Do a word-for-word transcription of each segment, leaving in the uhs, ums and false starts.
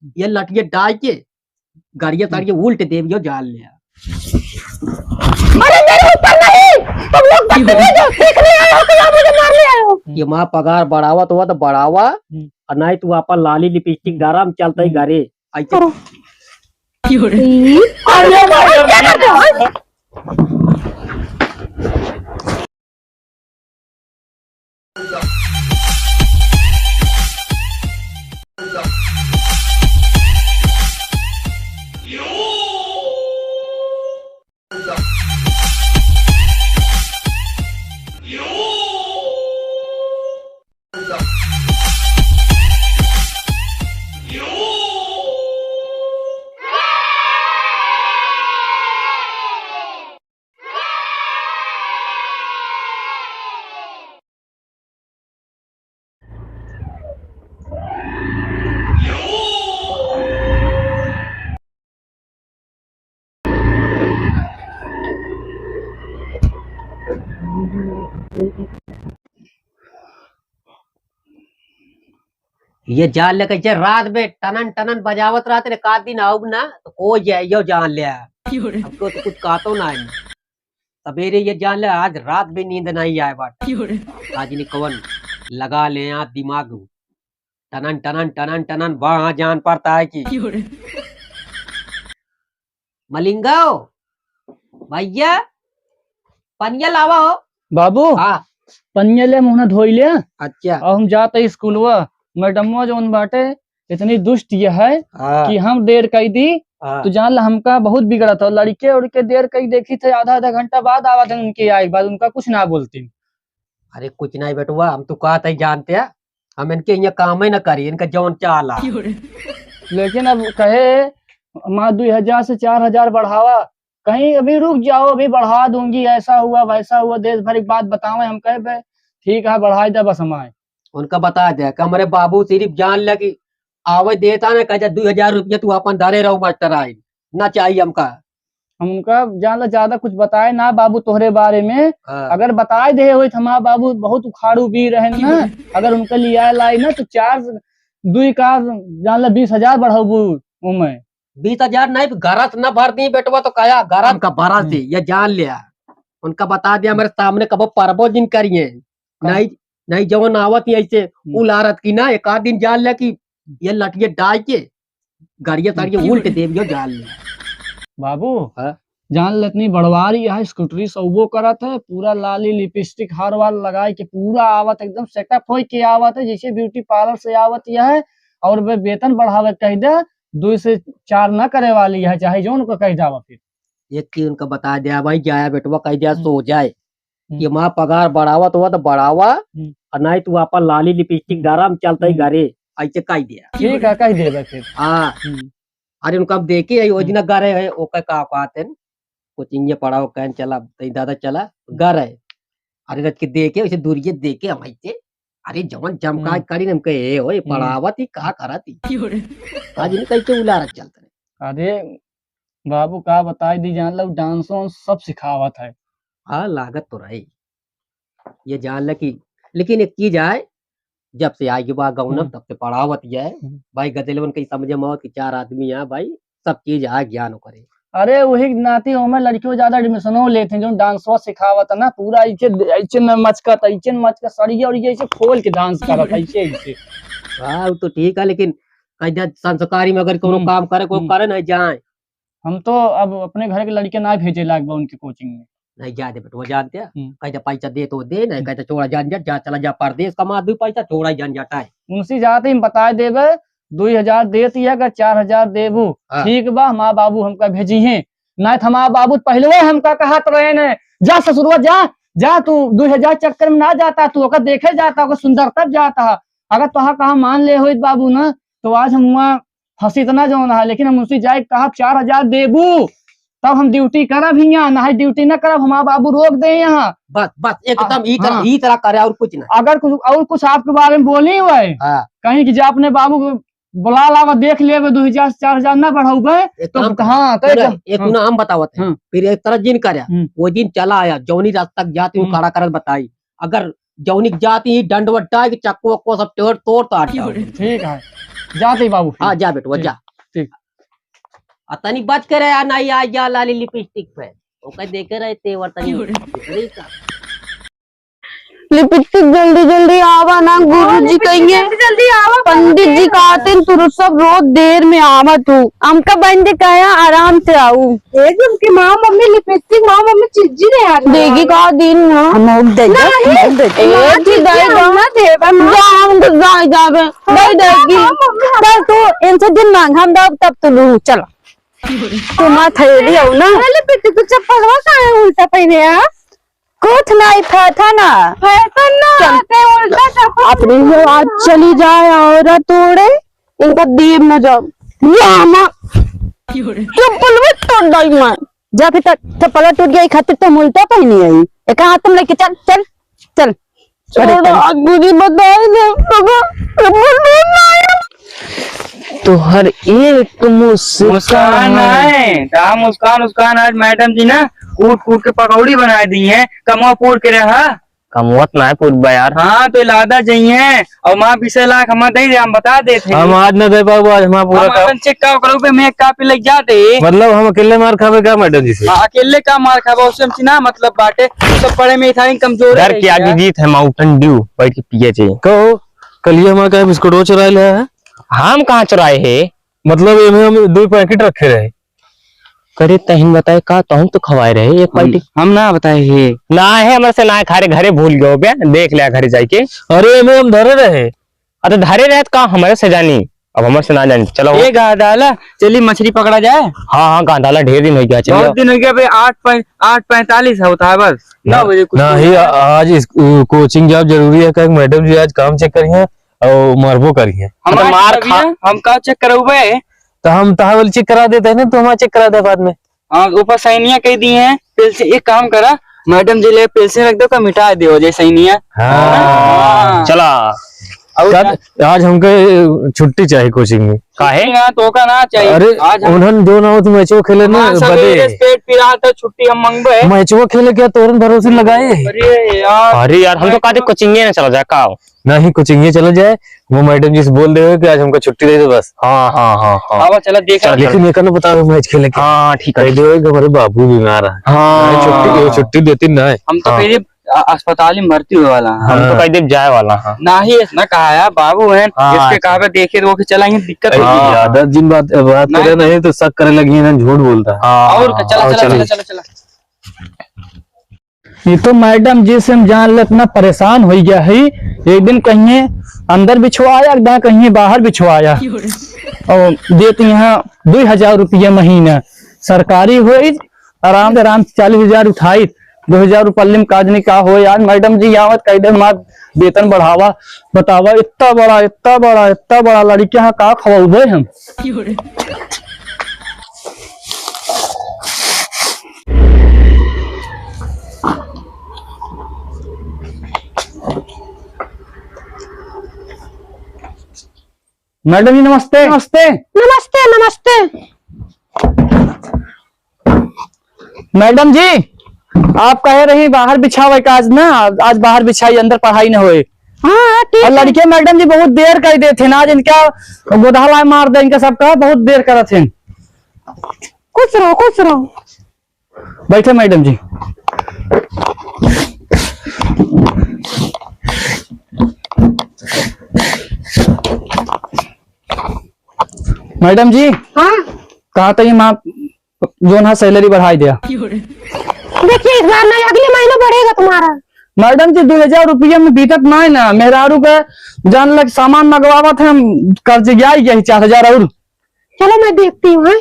ये लठिया डाइ के, गड़िया तड़िया उल्ट देब, यो जान ले। अरे मेरे ऊपर नहीं, तुम लोग बदतमीज हो, सीखने आए हो कि यहाँ मुझे मारने आए हो? ये माँ पगार बढ़ावा तो हुआ तो बढ़ावा, हम्म। और नहीं तू आपन लाली लिपस्टिक धरा, हम चलते ही हम्म। घरे। ऐसे अरे भाई, क्या कर रहे हो? ये जान ले, कैसे रात में टनन टनन बजावत रहते रे, का दिन आउब ना तो कोई जाए, यो जान ले। हमको तो कुछ कहतो ना है। सवेरे ये जान ले, आज रात भी नींद नहीं आए बाटे। आज नहीं कवन लगा ले यहाँ दिमाग, टनन टनन टनन टनन, वहाँ जान पड़ता है कि मलिंगा हो, भैया, पनिया लावा हो। बाबू, हाँ। पनिया ले, मुँह ना धोई ले। अच्छा। और हम जाते स्कूलवा, मैडमवा जौन बाटे, इतनी दुष्ट ये है हाँ। कि हम देर कई दी, हाँ। तो जान ला हमका बहुत बिगड़त हो। लड़के उड़के देर कई देखी थे, आधा आधा घंटा बाद आवा थे उनके आए के बाद, उनका कुछ ना बोलती। अरे कुछ नहीं बेटुआ, हम तो कहत ही जानते हैं, हम इनके यहाँ काम ही ना करी, इनका जौन चाला। लेकिन अब कहे, "माँ, दुई हजार से चार हजार बढ़ावा।" कहीं, "अभी रुक जाओ, अभी बढ़ा दूंगी, ऐसा हुआ, वैसा हुआ, देश भर की बात बतावे।" हम कहे, "बे, ठीक है, बढ़ाई दे बस हमारे।" उनका बता दे कि हमरे बाबू सिर्फ जान ले कि आवे देता ना, कहे, "दुई हजार रुपया तू अपन धरे रहो मास्टर आई, ना चाहिए हमका।" हम उनका जान ला ज्यादा कुछ बताए ना बाबू तोहरे बारे में। हाँ। अगर बताए दे होई तो हमार बाबू बहुत उखाड़ू वीर रहन ना। अगर उनका लिया लाई ना तो चार, दुई का जान ला बीस हजार बढ़ाबू उमे। बीस हजार नहीं, गरस न भर दी बेटवा तो कहा, गरस का भरा से, हम्म। ये जान लिया। उनका बता दिया, हमारे सामने कबो परबो जिन करिए। का? नहीं, नहीं जवन आवत ही ऐसे हम्म। उलारत की ना, एक आध दिन जान लिया कि ये लठिया डाल के, गाड़िया ताड़िया उल्ट देब, यो जान ले। बाबू, हाँ? जान ले, इतनी बड़वारी है, स्कूटरी से वो करत है, पूरा लाली लिपस्टिक हार वार लगाए के पूरा आवत, एकदम सेटअप होई के आवत है, जैसे ब्यूटी पार्लर से आवत यह है। और वे वेतन बढ़ावे कह दे, दो से चार ना करे वाली है, चाहे जो उनको कह जावा फिर। एक चीज उनका बता दिया भाई, जाया बेटवा कह दिया, हम्म। सो जाए। हम्म। कि माँ पगार बढ़ावा तो हुआ तो बढ़ावा, हम्म। और नहीं तू आपन लाली लिपस्टिक हम्म। धरा, हम चलते ही हम्म। घरे, ऐसे कह दिया। ठीक है, कह देबे फिर। हाँ। हम्म। अरे उनका हम देखे है, वो हम्म। दिन घरे है, ओके का कहते हैं, कोचिंग ये पढ़ाओ, कहन चला, तई दादा चला, हम्म। घर है। अरे रच के देखे, उसे दूरिये देखे हम ऐसे, अरे जवन जमका हम्म। करी न, हम कहे, "ए, ओए, हम्म। पढ़ावत ही, का करत ही?" आज इन्हें कैसे उलारत चलत रहे। अरे बाबू, का बताई दी, जान लो, डांस वांस सब सिखावत है। हाँ, लागत तो रही। ये जान ले कि, लेकिन एक चीज आए, जब से आए बा गौनम, हम्म। तब से पढ़ावत ये है। हम्म। भाई गदेलवन के समझे में आवत कि चार आदमी है भाई, सब चीज आए ज्ञान करे। अरे वही नाती ओमे लड़कियों ज्यादा एडमिशनो लेते हैं, जो डांसवा सिखावत है ना, पूरा ऐसे, ऐसे न मचकत, ऐसे न मचकत, सड़िया और ये ऐसे खोल के डांस करत, ऐसे, ऐसे। हाँ, वो तो ठीक है, लेकिन कह दिया संस्कारी में अगर कोनो हम्म। काम करे, कोई हम्म। करे नहीं जाए। हम तो अब अपने घर के लड़के ना भेजे लाग बा उनके कोचिंग में। नहीं जाए दे बेटवा, जानते हैं? हम्म। कह दे पैसा दे तो दे, नहीं हम्म। कह दे छोड़ा जान जा, जा चला जा परदेश, कमा दू पैसा, छोड़ा जान जाता है। उनसे जाते ही हम बताए देबे, दुई हजार देती है, अगर चार हजार देबू, हाँ। ठीक बा, हमार बाबू हमका भेजी हैं। नहीं तो हमार बाबू पहले ही हमका कहत रहे ने, "जा ससुरवा जा, जा, तू दुई हजार चक्कर में ना जाता, तू ओकर देखे जाता, ओकर सुंदरता जाता।" अगर तोहा कहा मान ले होइत बाबू ना, तो आज हम वहाँ फंसी इतना जौन है, लेकिन हम उनसे जाए कहा, "चार हजार देबू, तब हम ड्यूटी करब हियाँ, नहीं ड्यूटी ना करब, हमार बाबू रोक दे यहाँ।" बस, बस, एकदम आ, ई तरह, हाँ। ई तरह करे और कुछ ना। अगर कुछ और कुछ आपके बारे में बोली हुए, हाँ। कहीं कि जा अपने बाबू को बुला लावा, देख लेबे, दो हजार, चार हजार ना बढ़ाऊबे, एक तो काम कर, हाँ, तो सुना, एकदम, एक हाँ। ना हम बतावत है, हाँ। फिर एक तरह जिन करे, हम्म। वो दिन चला आया, जौनी रास्ता तक जाती हूँ, हम्म। खड़ा करत बताई, अगर जौनी के जाती ही डंड वट्टा के चक्कू वक्कू सब तोड़, तोड़ तार डाल। ठीक है। जाते बाबू फिर। हाँ, जा बेटवा, ठीक, जा। ठीक। आ तनी बच के रहे, आ नहीं आ जा लाली लिपस्टिक पे। ओके देखे रहे तेवर तनी। क्यों रे? लिपस्टिक जल्दी जल्दी आवा ना, गुरुजी कहिहैं। जल्दी जल्दी आवा, पंडित जी कहत हैं, "तू सब रोज देर में आवत हो।" हमका बहन जी कहे, "आराम से आऊ।" ए, जब के माँ मम्मी लिपस्टिक, माँ मम्मी चिज्जी नहीं आ रही। देगी का दिन ना? हम दे दे, नहीं। हम दे दे। ए, माँ जी, चिज्जी दे दो। हम ना देबा, माँ। जा, हम तो जाए जाबे। हाँ, दे देगी। माँ मम्मी, हम चल तू इनसे दिन मांग, हम दब तब तू लू, चल। तू माँ थैली हो ना। अरे लिपस्टिक, तू चप्पलवा काहे उल्टा पहने है? कुछ नहीं, फैथा ना। फैशन ना, चल। ते उल्टा चप्पल अपनी जो आज चली जाए औरत तोड़े, इनका देव न जाओ। या माँ, चप्पल में तोड़ डाई मैं। जा फिर तक चप्पल टूट गई, खातिर तुम उल्टा पहनी आई। एक हाथ तुम लेके चल, चल, चल। अरे छोड़ो, चल। आज बुरी बताई दे, बाबा, चप्पल में ना आया। तोहर एक मुस्कान। मुस्कान है, का मुस्कान, मुस्कान आज मैडम जी ना कूट कूट के पकौड़ी बनाए दी हैं, कमवा पूर के रहा। कमवत ना है पूरबा यार। हाँ, तो लादा जइहैं, और माँ बीसे लाख हमार दे दे, हम बता देत हैं। हम आज ना दे पाबो, आज हमार पूरा हम काम। अपन चेक का करू पे मैं एक कापी लेके जाते। मतलब हम अकेले मार खाबे का मैडम जी से? हाँ, अकेले का मार खाबो, उससे हम चिन्हा मतलब बाटे, सब पढ़े में इतना कमजोर घर है की आगे क्या? जीत है Mountain Dew, बैठ के पिए चाहिए। कहो, कल ये हमारा का बिस्कुट वो चुरा लिया है? हम कहाँ चुराए है? मतलब, एमे हम दो पैकेट रखे रहे। करे तहिन बताए का, तहन तो खवाए रहे एक हम, बाल्टी। हम ना बताए हे। ना है, हमरे से ना खा रहे, घरे भूल गयो बे, देख लिया घरे जाके। अरे, एमे हम धरे रहे। अरे, धरे रहे तो का हमरे से जानी, अब हमरे से ना जानी। चलो। ए गादाला, चली मछली पकड़ा जाए। हाँ, हाँ, गादाला, ढेर दिन हो गया, चलिए। बहुत दिन हो गया बे, आठ पै-, आठ पैंतालीस होता है बस। ना, नौ बजे कुछ ना हो ही, जाए। आज इस, कोचिंग जाब जरूरी है, क्या मैडम जी आज काम चेक करिहैं और मारबो करिहैं। हमार तो मार खा- हम का चेक करउबे? तो हम तहावल चेक करा देते हैं ना, तो हमारा चेक करा दे बाद में। हाँ, ऊपर साइनिया कह दी हैं, पेंसिल, एक काम करा, मैडम जी ले पेंसिल रख दो, का मिटा दे हो जाए साइनिया। हाँ। हाँ। चला। और कद-, आज हमके छुट्टी चाहिए कोचिंग में। काहे? छुट्टी ना, तो का ना चाहिए। अरे, आज हम उन्हन दो ना हो तो मैचो खेले ना, हाँ, बदे। सबेरे से पेट पिरात है, छुट्टी हम मंगबे। मैचो खेले क्या तोरन भरोसे लगाए? अरे यार। अरे यार, हम तो कहते कोचिंगे ना चला जाए, का हो? नहीं, कोचिंगे चला जाए, वो मैडम जी से बोल दे कि आज हमका छुट्टी दे दो बस। हाँ, हाँ, हाँ, हाँ। आवा, चला, देख चल, लेकिन चल। ये कहना बताओ, मैच खेले के। हाँ, ठीक है। कह दो कि हमारे बाबू बीमार है। हाँ। नहीं, छुट्टी, वो छुट्टी देती ना है। हम तो हाँ। कह दे, अ-, अस्पताल में भर्ती होए वाला है। हम तो हाँ। कह दे जाए वाला है। नहीं, ऐसा ना कहा है, बाबू हैं, हाँ, इसके अच्छा। कहा पे देखे तो वो के चलाएंगे, दिक्कत अरे, होगी। हाँ। ज्यादा जिन बात, बात नहीं। करे नहीं तो शक करे लगी है ना, झूठ बोलता है। हाँ, और हाँ, चला, हाँ, चला, चलो। चला, चला, चला। ये तो मैडम जी से हम जान ले इतना परेशान हो गया है। एक दिन कहिए अंदर बिछवाया, एक दिन कहिए बाहर बिछवाया। और देती यहाँ दो हजार रुपया महीना। सरकारी होई, आराम से आराम से चालीस हजार उठाई, दो हजार रुपया में काज नहीं का हो यार। मैडम जी आवत कह दे हमार वेतन बढ़ावा। बतावा, इतना बड़ा, इतना बड़ा, इतना बड़ा लड़के यहाँ का खवाबे हम? मैडम जी, नमस्ते। नमस्ते। नमस्ते, नमस्ते। मैडम जी, आप कहे रही बाहर बिछावे का आज ना, आज बाहर बिछाई, अंदर पढ़ाई न होए। हाँ, ठीक और है। लड़के मैडम जी बहुत देर कर देते हैं ना, आज इनका गोदहला मार दे, इनका सबका बहुत देर करत हैं। खुश रहो, खुश रहो। बैठे मैडम जी। मैडम जी, हाँ? कहा था ये माँ जोन हा सैलरी बढ़ाई दिया। देखिए, इस बार नहीं, अगले महीने बढ़ेगा तुम्हारा। मैडम जी, दो हजार रुपया में बीतत ना है ना, मेहरारू के जान लग सामान मंगवावत है, हम कर्ज गया ही यही चार हजार और। चलो, मैं देखती हूँ, हैं?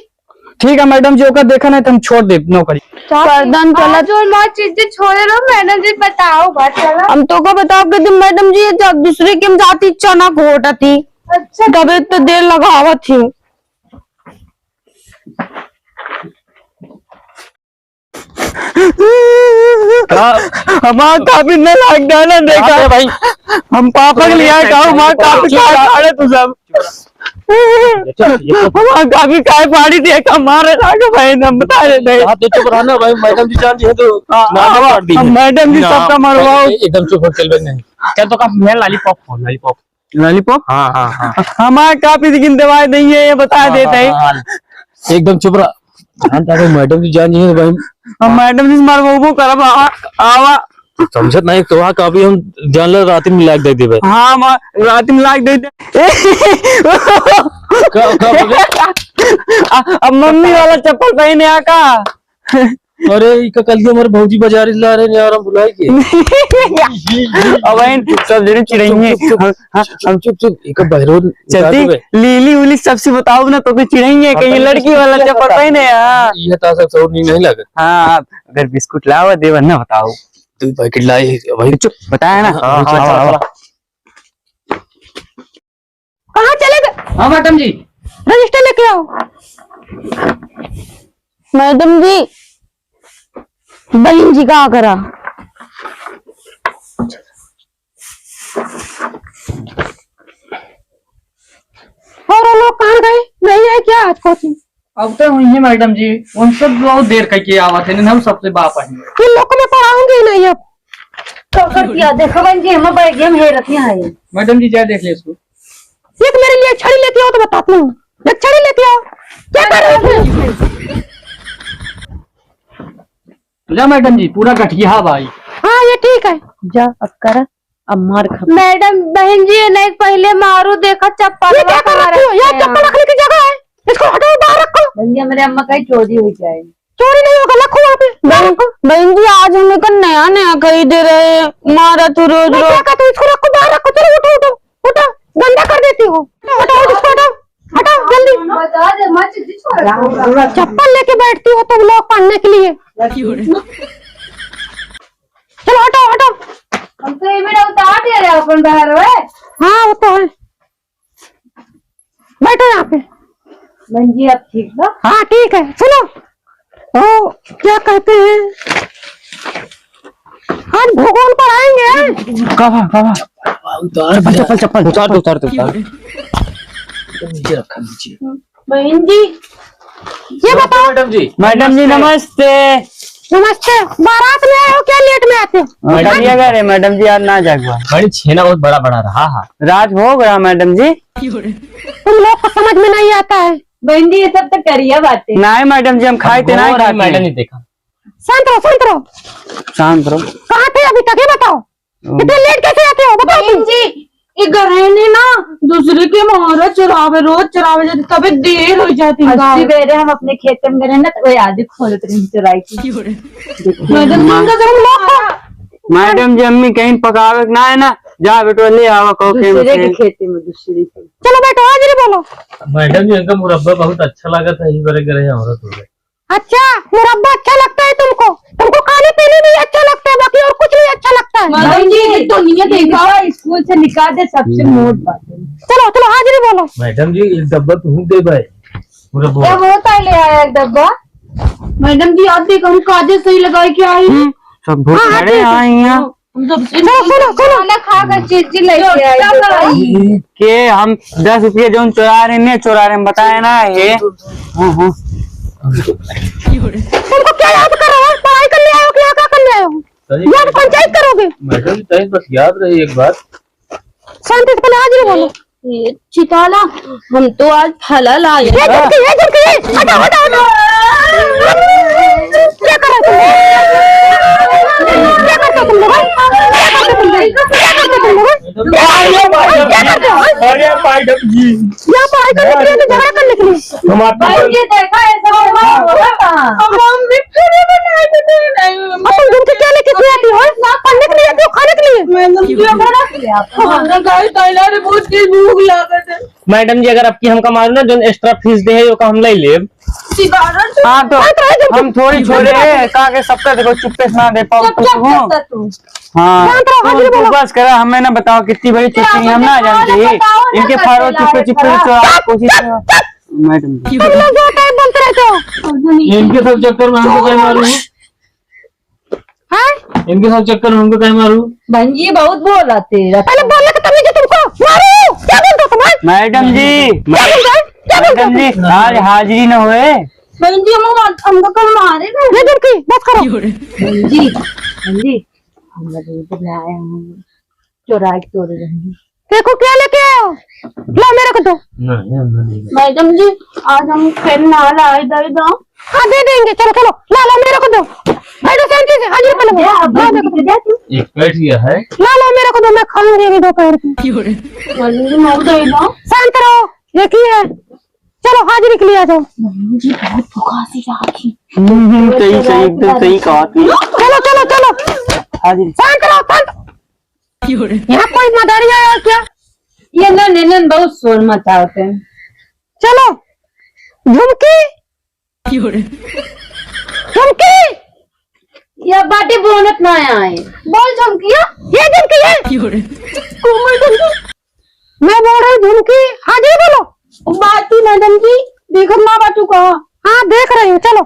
ठीक है मैडम जी, ओकर देखा नहीं तो हम छोड़ दे नौकरी। गर्दन चला। आज और माँ चीजें छोड़े रहो, मैडम जी बताओ, बात चला। हम तो को बताओ कि तुम मैडम जी, जब दूसरे के हम जाती चना को होटाती। अच्छा। तबे तो देर लगावत थी। का? हमार कापी न लाग जाना देखा। अरे भाई। हम पापा के लिए आए, का हमार कापी चुप रहा। का फाड़े तू सब? चुप रहा। हमार कापी काहे फाड़ी देखा, मारे लाग भाई, हम बता रहे नहीं। हाँ, तो चुप रहा ना भाई, मैडम जी जान जी है तो हाँ, ना हाँ, फाड़ दी। अब मैडम जी ना, सबका मरवाओ। एकदम चुप हो, चल बे नहीं। चल तो का मैं लॉलीपॉप खाऊं, लॉलीपॉप। लॉलीपॉप? हाँ, हाँ, हाँ। हमार कापी से गिन दवाई नहीं है, ये बता हाँ, देते हाँ, हैं। हाँ, हाँ। एकदम चुप रहा। हाँ, ताकि मैडम जी जान जाइए तो भाई। हम मैडम जी से मारबो करब, आवा, आवा। समझत नहीं तो वहाँ कापी हम जान ले रात में लाग दे देबे। हाँ, मा-, रात में लाग दे दे। का, का बोले? आ, अब मम्मी वाला चप्पल पहने आ का? अरे, इका कल के हमारे भौजी बाजारी ला रहे हैं यार, हम भुलाई के। अब इन सब जने चिढ़ेंगे। चुप, चुप, चुप। हम, हम, हम चुप, चुप, इका बहरो निकाल चलती देबे। लीली उली सबसे बताओ ना, तो कुछ चिढ़ेंगे, हाँ, कहीं पहले लड़की बिस्कुट वाला लेके चप्पल बता। पहने, हाँ। ये तो सब सौर नहीं, नहीं लगा। हाँ, अगर बिस्कुट लावा देवा ना बताओ। तू पैकेट लाई भाई। चुप, बताया ना। हाँ, हाँ, हाँ, चला, हाँ, चला, हाँ। चला। कहाँ चले गए? हाँ, मैडम जी। रजिस्टर लेके आओ। मैडम जी, बहन जी का करा? और वो लोग कहाँ गए? नहीं आए क्या आज कोचिंग? अब तो हुई है मैडम जी, उन सब बहुत देर करके आवत है, नहीं सबसे बाप है। ये लोग को मैं पढ़ाऊंगी ही नहीं अब। तो कर दिया, देखो बहन जी, हम बैग में हेरत नहीं आए। मैडम जी, जा देख ले इसको। एक मेरे लिए छड़ी लेती हो तो बताती हूँ, एक छड़ी लेती हो, क्या कर रहे हो? जा मैडम जी, पूरा गठिया भाई। हाँ, ये ठीक है। जा, अब कर, अब मार खा। मैडम, बहन जी, नहीं, पहले मारू, देखा चप्पल ये क्या कर रखी हो? ये चप्पल रखने की जगह है, इसको हटाओ, बाहर रखो। भैया, मेरे अम्मा कहीं चोरी हो जाए। चोरी नहीं होगा, रखो वहाँ पे, बाहर रखो। बहन जी, आज हमें कल नया नया खरीदे रहे, मारा तू रोज मैं रोज। क्या कहता हूँ, इसको रखो, बाहर रखो, चलो उठो, उठो, उठो, गंदा कर देती हो। हटाओ, हटाओ, इसको हटाओ, हटाओ जल्दी। बता दे, मत छोड़। चप्पल लेके बैठती हो तुम लोग पढ़ने के लिए। चलो हटाओ, हटाओ। हम तो ये मेरा उतार दे रहे अपन बाहर, ओए। हाँ, वो तो है। बैठो यहाँ पे। बहन जी, आप ठीक बा? हाँ, ठीक है। सुनो, वो क्या कहते हैं, आज भूगोल पढ़ाएंगे। का बा, का बा? उतार हाँ, चप्पल, चप्पल उतार दो, उतार दो, उतार। नीचे रखा, नीचे। बहन जी, ये बताओ। मैडम जी। मैडम जी, नमस्ते। नमस्ते। बारात में आए हो क्या, लेट में आते हो? मैडम जी, अगर है, मैडम जी, आज ना जागवा। बड़ी छेना बहुत बड़ा बड़ा रहा है। राजभोग रहा मैडम जी। तुम लोग को समझ में नहीं आता है। बहन जी, ये सब तो करिया बातें। नहीं मैडम जी, हम खाए थे, नहीं खाते। मैडम जी, देखा। शांत रहो, शांत रहो। शांत रहो। कहाँ थे अभी तक, ये बताओ। कितने लेट कैसे आते हो, बताओ बहन तुम। जी, ये घर है नहीं ना, दूसरे के मोहरा चुरावे, रोज चुरावे जाते, तबे देर हो जाती है। आज सवेरे हम अपने खेत में गए ना, तो वही आदि खोलत रही चुराई की। मैडम जी, मैडम जी, अम्मी कहीं पकावे के ना है ना, जा बेटो ले आवा, कहो के दूसरे के खेते में, दूसरे के। चलो बैठो, हाजिरी बोलो। मैडम जी, इनका मुरब्बा बहुत अच्छा लगा था, यही बड़े गए हैं औरत हो गए। अच्छा, मुरब्बा अच्छा लगता है तुमको? तुमको खाने पीने में अच्छा लगता है, बाकी और कुछ नहीं अच्छा लगता है। मैडम जी, ये तो नहीं है, देखा, स्कूल से निकाल दे, सबसे मोट बात है। चलो, चलो, हाजिरी बोलो। मैडम जी, एक डब्बा तू दे भाई, मुरब्बा। क्या होता है, ले आया एक डब्बा। मैडम जी, आप देख, हम काजे सही लगाए के आई। हम्म, सब भूत हाँ, भरे ठीक है। आए हैं। हम सब सुनो, सुनो, सुनो। खाना खा कर चीज लेके आई बेटा। के हम दस रुपये जौन चोरा रहे, नहीं चोरा रहे, हम बताए ना ये। हाँ, हाँ। तुमको क्या याद कर रहा है? पढ़ाई करने आए हो कि यहाँ क्या करने आए हो? सही यहाँ पे पंचायत करोगे? मैडम जी, सही बस याद रही एक बात। शांति से पहले हाजिरी बोलो। ये चिताला, हम तो आज फला लाए। ये झुमकी, ये झुमकी, ये हटाओ, हटाओ, हटाओ। क्या कर रहे तुम? क्या करते तुम लोग? क्या करते तुम लोग? क्या करते तुम लोग? क्या करते हो? अरे मैडम जी। यहाँ पढ़ाई करने के लिए, झगड़ा करने के लिए। हमारे भाई, ये देखा है, सब जमा हो रहा था। हम भी पूरे बनाए थे, नहीं, अब तुम झुमकी क्या लेके आती हो? पढ़ने के लिए आती हो, खाने के लिए? मैडम जी, हमारा, हमारा गाड़ी तैयार है, बहुत तेज भूख लागत है। मैडम जी, अगर आपकी हमका मारू ना, जोन extra fees दे है, ओका हम ले लेब। हाँ, तो हम थोड़ी छोड़े, का के सबका देखो, चुप्पे से ना दे पाओ, चुप, तो चुप, हूँ। चुप, चुप। हाँ, शांत रहो, तू, हाजिर तू बोलो। बस करा, हमें ना बताओ कितनी बड़ी चुप्पी, हम ना जानते हैं। बताओ ना, इनके फाड़ो, चुप्पे, चुप्पे से चुराने की कोशिश करो। मैडम जी। तुम लोग जो टाइम बोलते रहते हो। इनके सब चक्कर में हमको कहीं मालूम है? हाँ? इनके सब चक्कर में हमको कहीं मारू? बहन जी, बहुत बोलाते रहते। पहले बोलने का तमीज है तुमको। मारू, क्या बोलते हो तुम, हाँ? मैडम जी, क्या बोल रहे हैं? क्या बोल रहे हो मैडम जी, तुम? आज हाजिरी न होए। बहन जी, हम, हमको कल मारे ना। ये दिन की, बस करो। बहन जी, बहन जी, हम लोग इधर आए हैं, चोराई के तोड़े रहेंगे। देखो क्या लेके आए हो, लाओ मेरे को दो। नहीं, हम नहीं देंगे। मैडम जी, आज हम पेन ना लाए, दे दो। हाँ, दे देंगे, चलो, चलो, ला, ला, मेरे को दो। बैठो शांति से, हाजिरी पे लगो। दे, आप ला, बैठ देखो। के दे तू। एक बैठ गया है। ला, ला, मेरे को दो, मैं खाऊंगी अभी दोपहर की। क्यों रे? मैडम जी, मैं दे दो। शांत रहो, एक ही है। चलो, हाजिरी के लिए आ जाओ। मैडम जी, बहुत भुखासी लागी। हम्म, हम्म, सही, सही, एकदम सही कहा तू। चलो, चलो, चलो। हाजिरी। शांत रहो, शांत। क्यों रे? यहाँ कोई मदारी आया है क्या? ये ना, ननन बहुत शोर मचावत हैं। चलो, झुमकी। क्यों रे? झुमकी। ये बाटे बोनत ना आए। बोल झुमकिया। ये झुमकी है। क्यों रे? कोमल झुमकी। मैं बोल रही हूँ झुमकी। हाँ जी बोलो। बाटी मैडम जी, देखत ना बाटू कहाँ। हाँ, देख रही हूँ, चलो।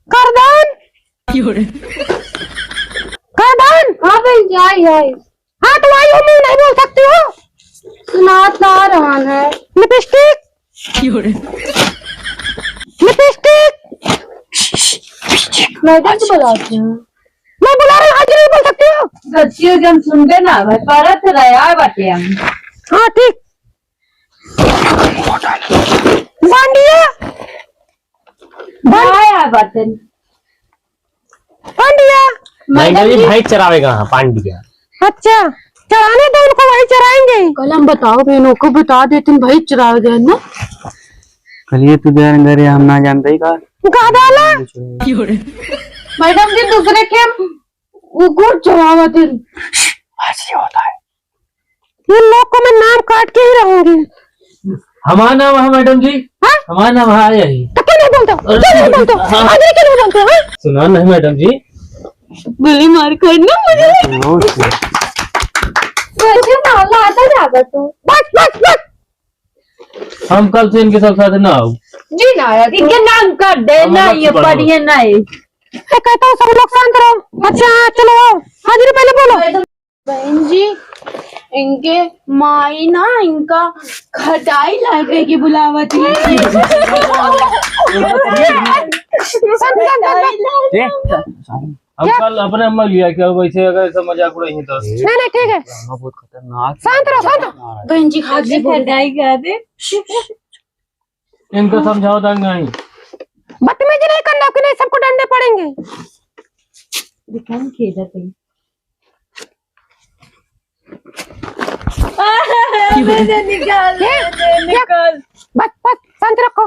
करदान। क्यों रे? करदान। हाँ बहन जी, आई, आई। हाँ, तो आई हो, मुंह नहीं बोल सकती हो। सुनात ना रहा है। लिपस्टिक। क्यों रे? लिपस्टिक। मैडम जी बुलाती हूँ। मैं बुला रही हूँ, हाजिरी बोल सकती हो। गच्चियों के हम सुनबे ना, भाई, परत रहे, आ बाटे हम। हाँ, ठीक। बांडिया। भाई आ बाटे। पांडिया। मैडम जी, भाई चरावेगा, हाँ, पांडिया। अच्छा, चराने दो उनको, वही चराएंगे। कल हम बताओ बहनों को बता देते हैं, भाई चरावेगा ना। कल ये तू देर घरे हम ना जानते ही का। कहा डाला? मैडम जी, दूसरे के हम उनको चरावत हैं। आज ये होता है। इन लोग को मैं नाम काट के ही रहूंगी। हमारा नाम है मैडम जी। हाँ? हमारा नाम है यही। तो क्यों नहीं बोलते हो? अरे, क्यों नहीं बोलते हो? हाँ। आज क्यों नहीं बोलते हो? हाँ? सुना नहीं मैडम जी। गोली मार कर ना मुझे। वैसे ना लाता जाएगा तू। बस, बस, बस। हम कल से इनके सब साथ ना आओ। जी ना आया, इनके नाम काट दे, हम ना अलग ये से पढ़ेंगे। पढ़िए ना ये। मैं कहता हूँ सब लोग शांत रहो। अच्छा, चलो आओ, हाजिरी पहले बोलो। बहन जी, इनके माई ना इनका खटाई लागे की बुलावत है। ए, हम क्या? कल अपने अम्मा लिया क्या वैसे अगर ऐसा मजाक उड़ाई तो। नहीं, नहीं, ठीक है। अम्मा बहुत खतरनाक। शांत रहो, शांत रहो। बहन जी, खटाई खा दे। इनको समझाओ तंग नहीं। बदतमीजी नहीं करना कि नहीं, सबको डंडे पड़ेंगे। दुकान खेलत है। मैंने निकाल, ये, मैंने ये, निकाल। बस, बस, शांत रखो।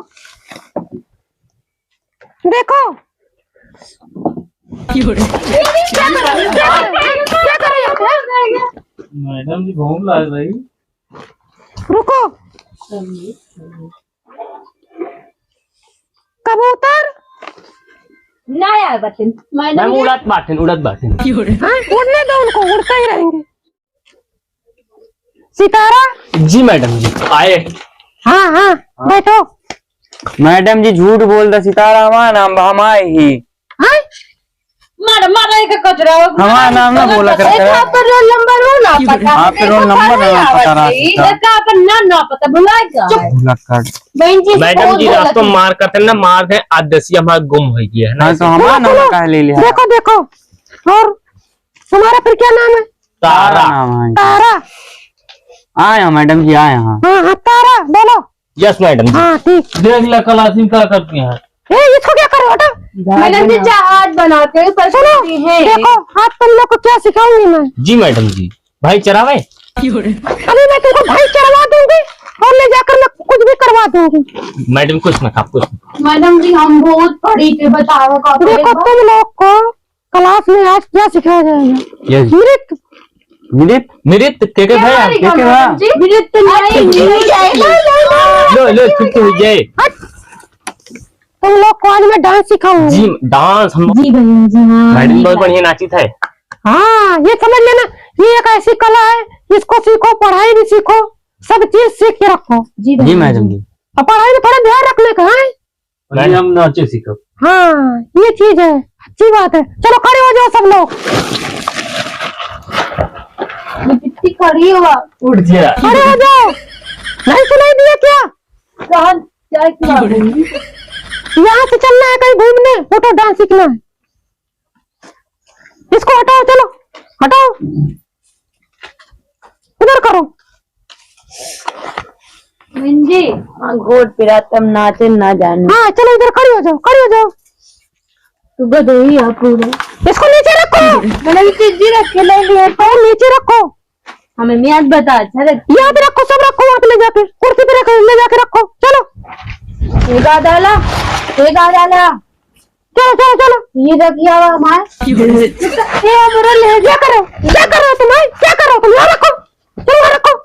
देखो। क्या कर रही हो? क्या कर रही हो? मैडम जी, भूख लाग रही। रुको। कबूतर। ना आए बाटेन। मैडम मैम, जी। उड़त बाटेन, उड़त बाटेन। हाँ, उड़ने दो उनको, उड़ते ही रहेंगे। सितारा। जी मैडम जी, आए। हाँ, हाँ, बैठो। मैडम जी, झूठ बोल दा, सितारा हमार नाम बा, हम आए ही। हाँ? मार, मार, एक कचरा हो। हमार नाम ना बोला करत है। आपका रोल नंबर हो ना पता। आपके रोल नंबर ना पता रहा है। इसका आपन नाम ना पता, भुला जा। चुप। भुलक्कड़। बहन जी, मैडम जी, रात को मार करते ना, मार दे, आज दसिया हमारा गुम हो गया है ना। हाँ, तो हमारा नाम काहे ले लिया? देखो, देखो, और तुम्हारा फिर क्या नाम है? तारा। नाम है। तारा। आए हैं मैडम जी, आए हैं। हाँ, हाँ, तारा, बोलो। यस मैडम जी। हाँ, ठीक। देख ला क्लास में क्या करती हैं। ए, इसको क्या करो, हटो। मैडम जी, जहाज बनाते हैं, पर सुनो, हैं। देखो, आज तुम लोग को क्या सिखाऊंगी मैं। जी मैडम जी, भाई चरावे। अभी मैं तुमको भाई चरवा दूंगी और ले जाकर मैं कुछ भी करवा दूंगी। मैडम, कुछ ना खा, कुछ ना। मैडम जी, हम बहुत पढ़ी थे, बताओ का देखो, करेगा? तुम लोग को क्लास में आज क्या सिखाया जाएगा? यस। नृत्य। नृत्य? नृत्य? के के भैया? के के भैया? नृत्य नहीं, नहीं, नहीं, नहीं। लो, लो, छुट्टी हो जाए। हट। तुम लोग को आज मैं डांस सिखाऊंगी। जी, डांस हम जी भैया, जी, हाँ, मैडम बहुत बढ़िया नाचित है। हाँ, ये समझ लेना, ये एक ऐसी कला है, इसको सीखो, पढ़ाई भी सीखो, सब चीज सीख के रखो। जी जी भैया, मैडम जी। जी। और पढ़ाई में थोड़ा ध्यान रखने का है। अभी हम नाचे सीखब। हाँ, ये चीज है, अच्छी बात है। चलो खड़े हो जाओ सब लोग। ये कितनी खड़ी हुआ। उठ जा। खड़े हो जाओ। नहीं सुनाई दिया क्या? कहाँ जाए की बात है? यहाँ से चलना है कहीं घूमने, फोटो डांस सीखना है। इसको हटाओ, चलो, हटाओ। इधर करो। बहन जी। हाँ, गोड़ पिरात हम नाचे ना जाने। हाँ, चलो इधर खड़ी हो जाओ, खड़ी हो जाओ। तू गदही है पूरा। इसको नीचे रखो। मैंने भी चीजी रखे ले लिए। और नीचे रखो। हमें याद बता, अच्छा लग- याद रखो, सब रखो वहाँ पे ले जाके, कुर्सी पे रख, ले जाके रखो। चलो। एक आध आला, एक आध आला। चलो, चलो, चलो। ये रख लिया हुआ हमारा। ये हमारा ले क्या करो, क्या करो तुम, हैं? क्या करो तुम? यहाँ रखो, तुम यहाँ रखो,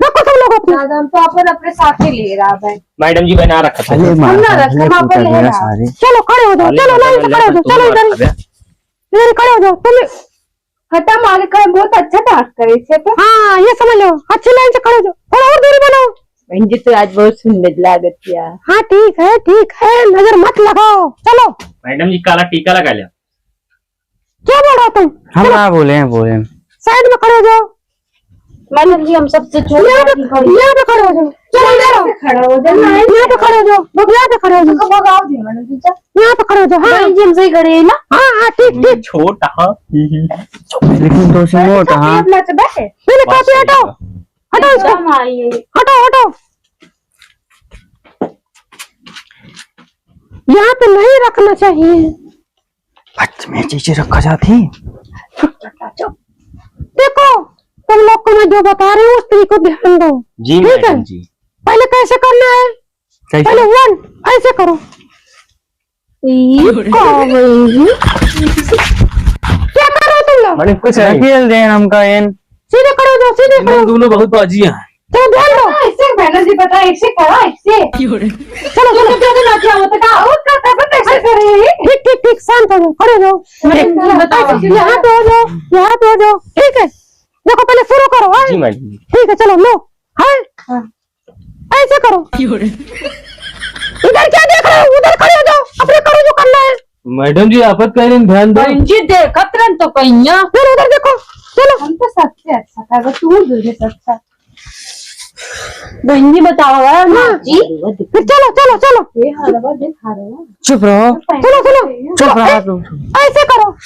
रखो सब लोग अपने। दादा, हम तो अपन अपने साथ ही लिए रहा है। मैडम जी, बना रखा था। अरे हम ना माता, रखते, हम अपन ले रहा। सारे। चलो, खड़े हो जाओ, साले चलो, लाइन से खड़े हो जाओ, चलो इधर, इधर खड़े हो जाओ, तुम हटा, मारे करे बहुत अच्छा डांस करे छे तो। हाँ, ये समझ लो, अच्छी लाइन से खड़े हो जाओ, थोड़ा और दूरी बनाओ। बहन जी, तो आज बहुत सुंदर लागत है। हाँ, ठीक है, ठीक है, नजर मत लगाओ, चलो। मैडम जी, काला टीका लगा लिया। क्या बोल रहे हो तुम? हम चलो। ना बोले हैं, बोले हैं। साइड में खड़े हो जाओ। मैडम जी, हम सबसे छोटे यहाँ पे, हैं। यहाँ पे खड़े हो जाओ। चलो, इधर आओ। यहाँ पे खड़े हो जाओ, लाइन से। यहाँ पे खड़े हो जाओ, यहाँ पे खड़े हो जाओ। तो भगाओ जी, मैडम जी, चल। यहाँ पे खड़े हो जाओ, हाँ। मैडम जी, हम सही खड़े हैं ना? हाँ, हाँ, ठीक, ठीक। छोट, हाँ। लेकिन तो से मोट, हाँ। अपना से बैठे। नहीं, नहीं, कॉपी हटाओ। हटाओ इसको। एकदम आई है। हटाओ, हटाओ। यहाँ पे नहीं रखना चाहिए। बच में चीजें रखा जाती। चुप, चुप, चुप, चुप। देखो, तुम लोग को मैं जो बता रही हूँ, उस तरीके को ध्यान दो। जी, ठीक है? मैडम जी। पहले कैसे करना है? कैसे? पहले वन, ऐसे करो। ये का बहन जी? क्या कर रहे हो तुम लोग? मैडम, कुछ नहीं। ढकेल दें हमका एन। सीधे खड़े हो जाओ, सीधे खड़े हो। दोनों बहुत बाजी हैं। चलो, ध्यान दो। हाँ, ऐसे मैडम जी पता है, ऐसे करो, ऐसे। चलो, चलो, चलो। चलो, ना क्या होता, का और का, का, कैसे कर रही है? ठीक, ठीक, ठीक, शांत हो जाओ, खड़े हो जाओ। मैडम जी, बताओ। यहाँ पे हो जाओ, यहाँ पे हो जाओ, ठीक है? देखो, पहले शुरू करो, हाँ? जी, मैडम जी। ठीक है, चलो, लो, हाँ? हाँ। ऐसे करो। इधर क्या देख रहे हो? उधर खड़े हो जाओ, अपने करो जो करना है। मैडम जी, आफत कह रही, ध्यान दो। बहन जी, देखत रहन तो कहिया। फिर उधर देखो, चलो। हम तो सबसे अच्छा था, बस तू दूर से अच्छा। बहन जी, बताओ यार, हाँ। जी। फिर चलो, चलो, चलो। ये हलवा दिखा रहे हो। चुप रहो। चलो, चलो। चुप रहो तुम। ऐसे करो।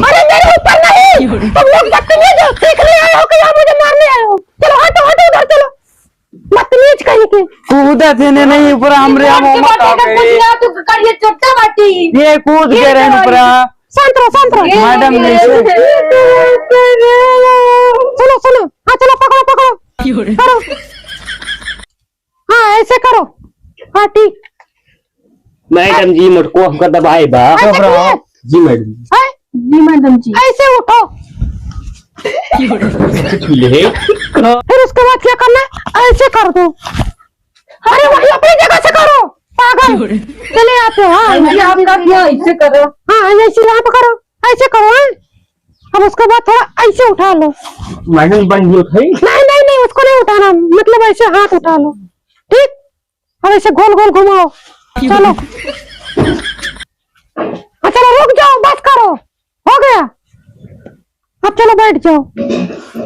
अरे, मेरे ऊपर नहीं। तुम लोग बदतमीज हो, सीखने आए हो कि यहाँ मुझे मारने आए हो? चलो, हटो, हटो, उधर चलो। बदतमीज कहीं के। कूदा थे ने नहीं, ऊपर हमरे हम मत आओ गए। तू करिए चोटा बाटी। ये कूद के रहे ऊपर। शांत रहो, शांत रहो। मैडम, ये नहीं से। सुनो, सुनो। हाँ, चलो, पकड़ो, पकड़ो। करो। हाँ, ऐसे करो। हाँ, ठीक। मैडम जी, मोटको हमका दबाए बा। अच्छा, घबराओ। किए? जी मैडम जी। हैं? जी मैडम जी। ऐसे उठो। ले। फिर उसके बाद क्या करना है? ऐसे कर दो। अरे, वही अपनी जगह से करो, पागल। चले आते हो, हाँ। मैडम जी, आपका क्या ऐसे करो? हाँ, ऐसे यहाँ पे करो। ऐसे करो, हाँ? अब उसके बाद थोड़ा ऐसे उठा लो। मैडम, बन गई उठाई? नहीं, नहीं, नहीं, उसको नहीं उठाना, मतलब ऐसे हाथ उठा लो, ठीक? अब ऐसे गोल गोल घुमाओ, चलो। हाँ, चलो, रुक जाओ, बस करो, हो गया। अब चलो, बैठ जाओ।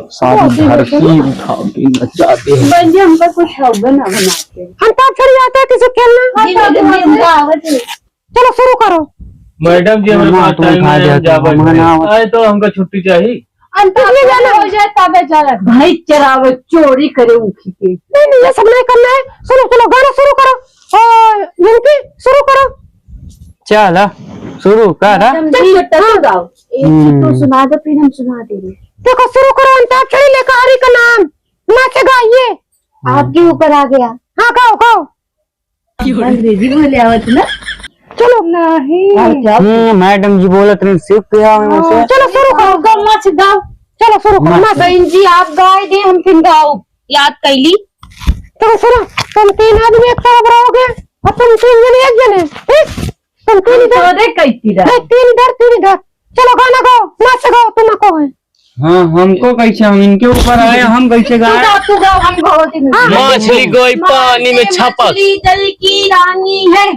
सारी धरती उठा के नचा दे। बन जी, हमका कुछ हौबे ना बनाते। हम तो छड़ी आते हैं किसी खेलना। हाँ, जी, तो मैडम जी, हमका आवत है। चलो शुरू करो। मैडम जी, हमारे पास टाइम नहीं है, हम जाबे। आए तो हमका छुट्टी चाहिए। अंताक्षरी हो जाए तबे चलत। भाई चरावे चोरी करे ऊखी के। नहीं, नहीं, ये सब नहीं करना है। सुनो, चलो गाना शुरू करो। और रिंकी शुरू करो। चला शुरू कर। मैडम जी, हाँ। गाओ। एक तू सुना दो, फिर हम सुना देंगे। देखो शुरू करो, अंताक्षरी लेकर हरि का नाम। नाचे गाइए। आपके ऊपर आ गया। हाँ, गाओ, गाओ। अंग्रेजी बोले आवत ना? चलो। नहीं। हाँ, क्या? हम्म, मैडम जी बोलत रही, सीख के आओ इनसे। चलो शुरू करो। गाओ, मच गाओ। चलो शुरू करो, मच। बहन जी, आप गाए दे, हम फिर गाओ। याद कैली। चलो सुनो, तुम तीन आदमी एक तरफ रहोगे और तुम तीन जने एक जने, ठीक? तुम तीन इधर। तो देख कैसी रहा। नहीं, तीन इधर, तीन इधर। चलो गाना गाओ, नाच गाओ, तुमको है। हाँ, हमको कैसे, हम इनके ऊपर आए, हम कैसे गाए? तू गा, तू गा, हम बहुत ही हाँ। मछली गई पानी में छपक। मछली जल की रानी है।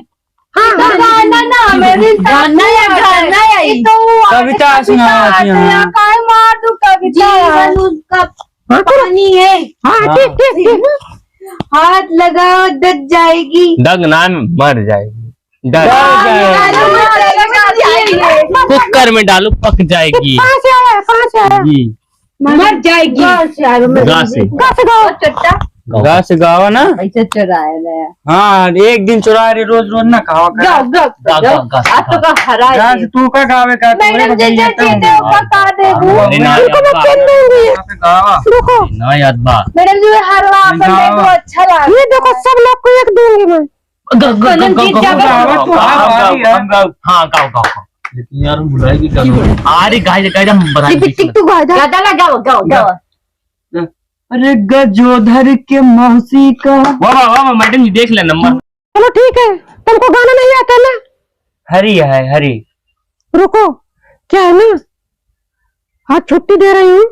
हाँ, हाँ। गाना ना, मेरे गाना या गाना या ये तो कविता सुनाओ आप यहाँ। काय मार दूँ कविता। जीवन उसका हाँ, चलो। पानी है। हाँ, हाँ। ठीक, ठीक, ठीक। हाथ लगाओ, दग जाएगी। दग ना, मर जाएगी। डर। डर जाएगी। कुकर में डालो, पक जाएगी। कहाँ से आया? कहाँ से आया? जी। मर जाएगी। गाँव से आवे, मैडम जी। गाँव से। गाँव से गावा। चट्टा। गाँव से गावा ना। ऐसे चुराए ले। हाँ, एक दिन चुराए रहे, रोज रोज ना खावा करा। गाँव, गाँव, गाँव, गाँव। गाँव से आज तो गावा। का हरा गाँव से है। तू का गावे का, तू मैडम जी, बताइए, जब तो जीते हो, बता दे। हाँ, वो अरे ना, हमको यार, मत खेल देंगे। गाँव से गावा। रुको। ना याद बा। मैडम जी, वो हरवा अपन गाँव। देखो, अच्छा लगा। ये देखो, सब लोग को एक दूंगी मैं। ग-, ग-, ग-, ग-, ग-, ग-, गावा, तू गावा, गावा, गावा, गावा। हाँ, गावा, गावा, गावा। लेकिन यार, हम भुलाएगी क्या? अरे, गाय, गाय, हम बताएंगे। टिक, टिक, टिक, तू गाय, गाय। गावा, गावा, गावा, गावा। अरे, गजोधर के मौसी का। वाह, वाह, वाह, वाह, मैडम जी, देख ले नंबर। चलो, ठीक है, तुमको गाना नहीं आता ना? हरी है, हरी। रुको, क्या है ना, आज छुट्टी दे रही हूँ।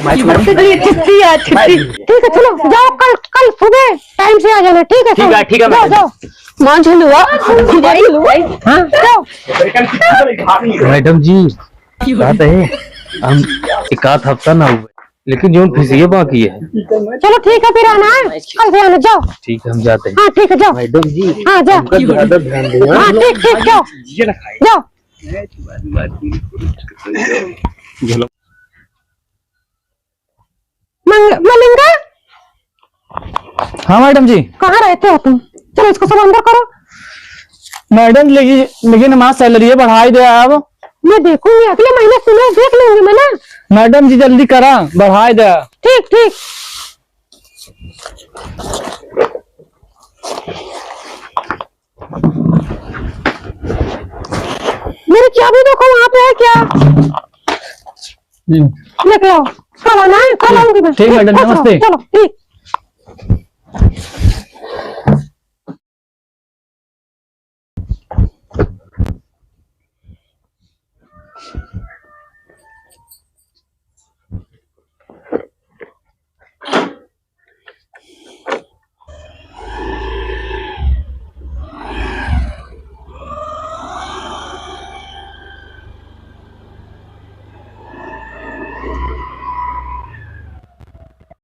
छुट्टी, छुट्टी, आज छुट्टी। ठीक है, चलो, जाओ, कल, कल सुबह टाइम से आ जाना, ठीक है? ठीक है, ठीक है, जाओ, मैडम। जाओ। मान झुलुआ, मान झुलुआ। हाँ, जाओ। मैडम जी, बात है, हम एक आध हफ्ता ना हुए, लेकिन जो फीसिए बाकी है। चलो, ठीक है, फिर आना है, कल से आना, जाओ। ठीक है, हम जाते हैं। हाँ, ठीक है, जाओ। मैडम जी, हाँ, जाओ। हमका ज्यादा ध्यान दो। हाँ, ठीक, ठीक, जाओ। जाओ। मंग-, मलिंगा? हाँ मैडम जी। कहाँ रहते हो तुम? चलो, इसको सब अंदर करो। मैडम, लेकिन, लेकिन हमारा सैलरी बढ़ाई दे अब। मैं देखूंगी, अगले महीने सुनो, देख लूंगी मैं ना। मैडम जी, जल्दी करा, बढ़ाई दे। ठीक, ठीक। मेरी चाबी देखो, वहाँ पे है क्या? हम्म। लेके आओ, कल आना है, कल आऊंगी मैं। ठीक, मैडम, चलो, नमस्ते। चलो, ठीक।